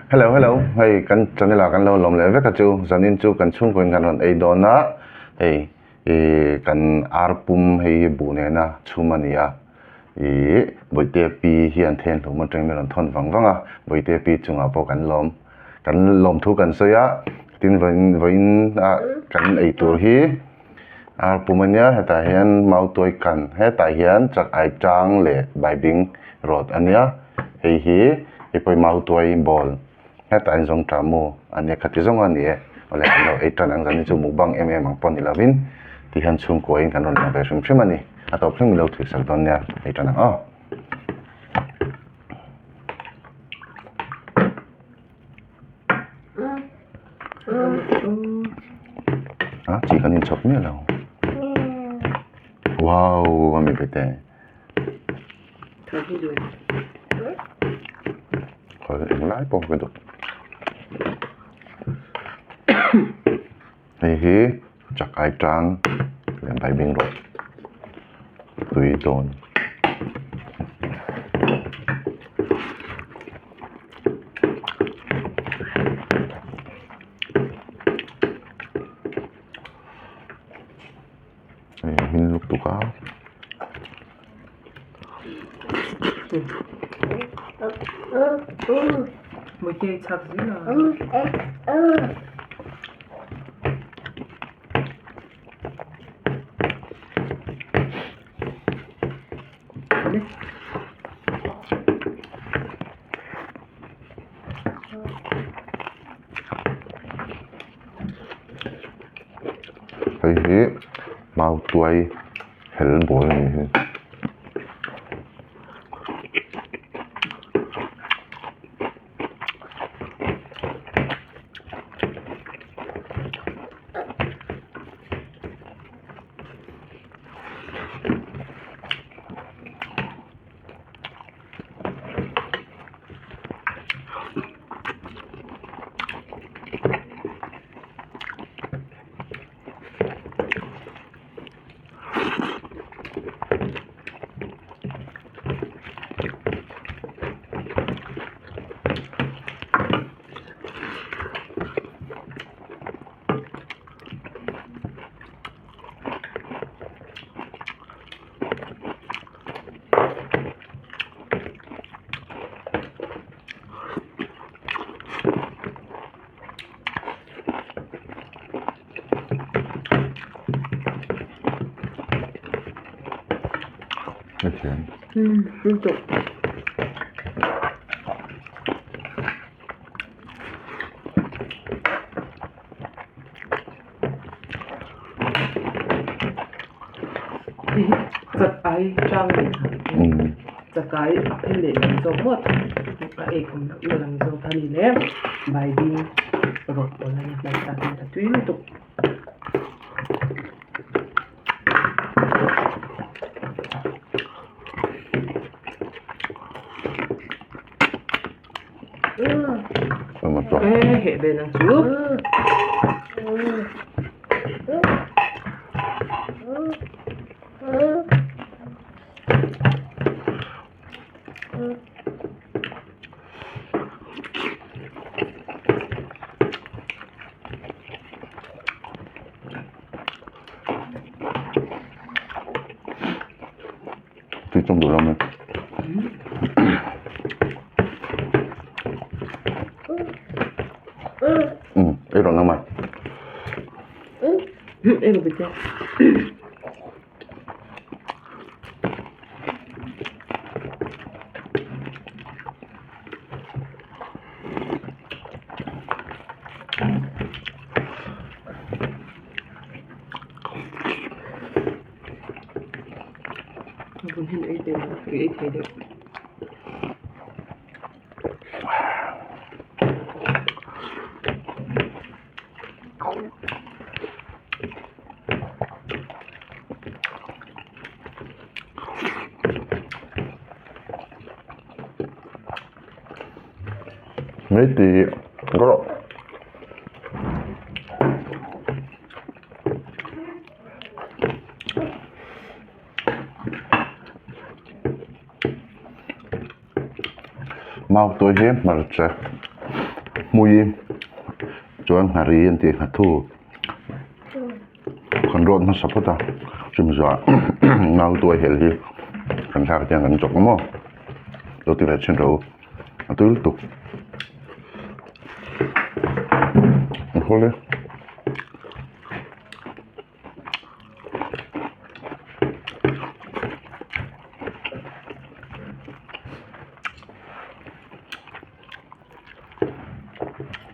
Hello hello hei kan channel ah kan lo lawm leh vek a chu zanin chu kan chhungkaw in kan rawn ei dawn a hei ih kan ar pum hei hi buh nena chhum a ni a ih bawihte pi hian then hlum atangin min rawn thawn vang vang a bawihte pi chungah pawh kan lawm kan lawm thu kan sawi a tin vawiin vawiin ah kan ei tur hi ar pum a nia hetah hian mautuai kan hetah hian chak ai tang leh baibing rawt a nia hei hi hei pawh hi mautuai ball hetah hian zawng tah maw a nia khati zawng a ni e awle kan lo ei tan ang zan hi chu mukbang em em ang pawh ni lovin tihian chhungkua in kan rawn lang ve hrim hrim a ni a tawp thleng min lo thlir sak dawn nia ei tan ang aw. A chi kan inchhawp miah lo wow a mi bete englai pawh ka duh hei hi chakai tang leh baibing rawh tui dawn. Hei a hmin lutuk a. Hei hi mautuai hel bawl a nih hi. Chakai tang leh chakai a phel leh lam zawk ngawt a ek awm loh na lam zawk a ni le baibing rawt pawlh a ni hmarcha hian a tui lutuk. Heh ve nang chu. Tui chawm duh lo mai. Ei rawh nang mai. Ei rawh bete. Mấy tí có Mautuai hi hmarcha. Hmui chuan nghari an tih nghathu kan rawt hmasa phawt a chumi zawhah nau tuai hel hi kan thlak te hian kan chawk maw lo ti ve chhin rawh u a tui lutuk a hawl e.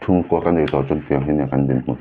Chhungkua ka nei tawh chuan tiang hi nia kan dinhmun.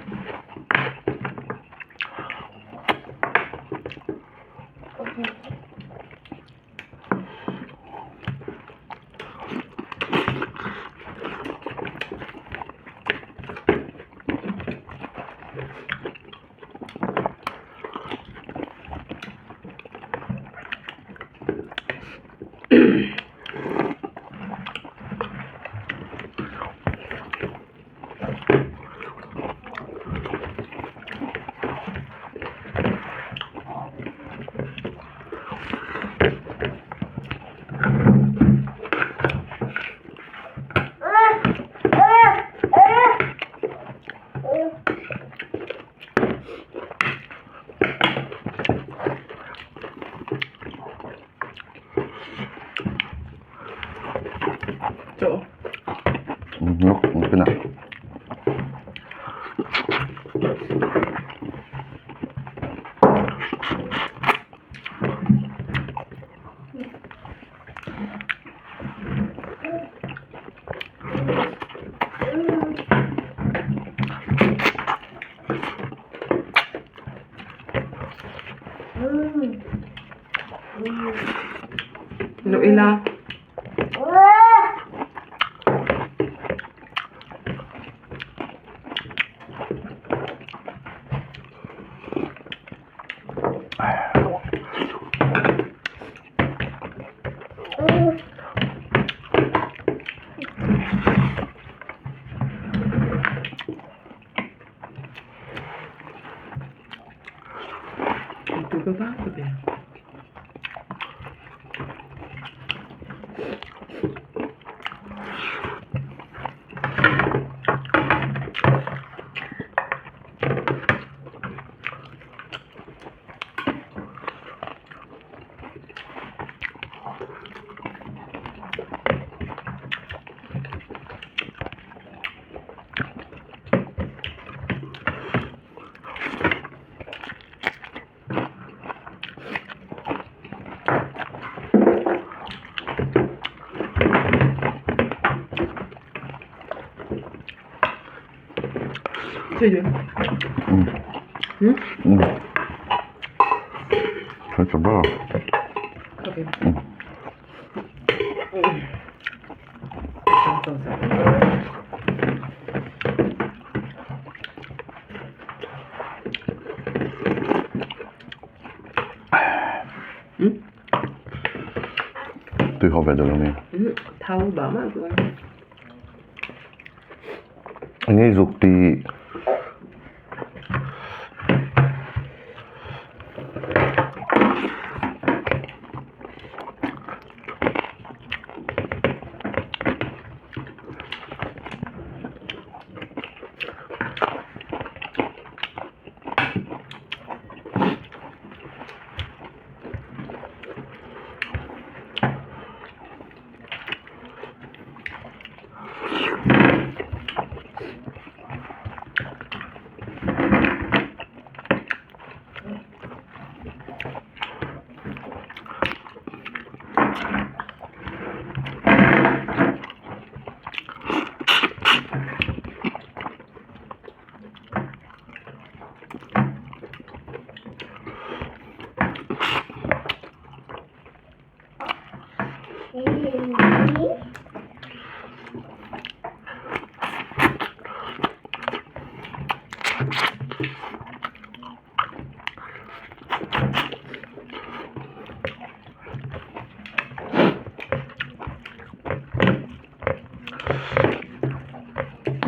Luh ila. Tui ho ve dawn a ni. Thau bah mah chuan. Enge zuk tih.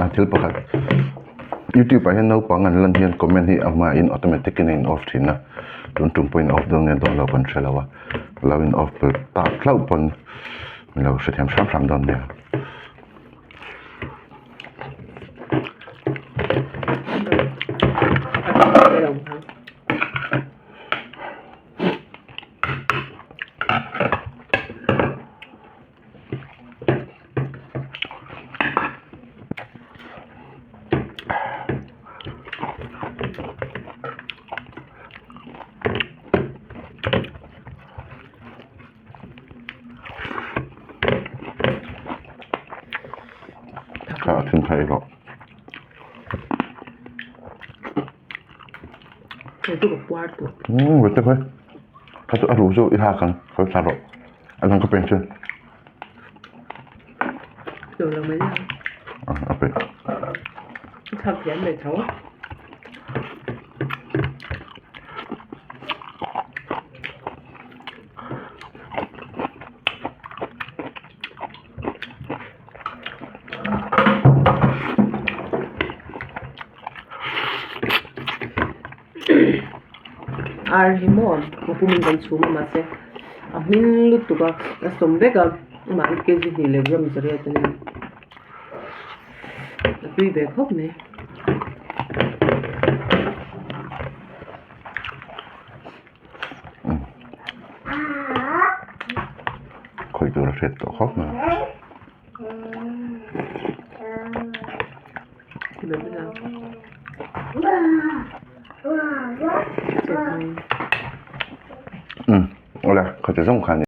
A thil pakhat youtube ah hian naupang an lan hian comment hi a hmain automatic in a in off thin a tun tum pawhin a off dawn nge dawn lo kan hre lo a lo in off pel tak hlauh pawn min lo hrethiam hram hram dawn nia. Kha a thing kha ei rawh. Umm vete khawi kha chu a ruh chu i hak ang khawi thla rawh a dang ka pen chu a pe. Ar hi maw a pum in kan chhum a mahse a hming lutuk a a sawm vek a amah hi kg hnih leh gram zariat a nia a tui ve khawp mai. Khawi tur a hriat tawh khawp mai. Umm awle khawti zawng kha a ni.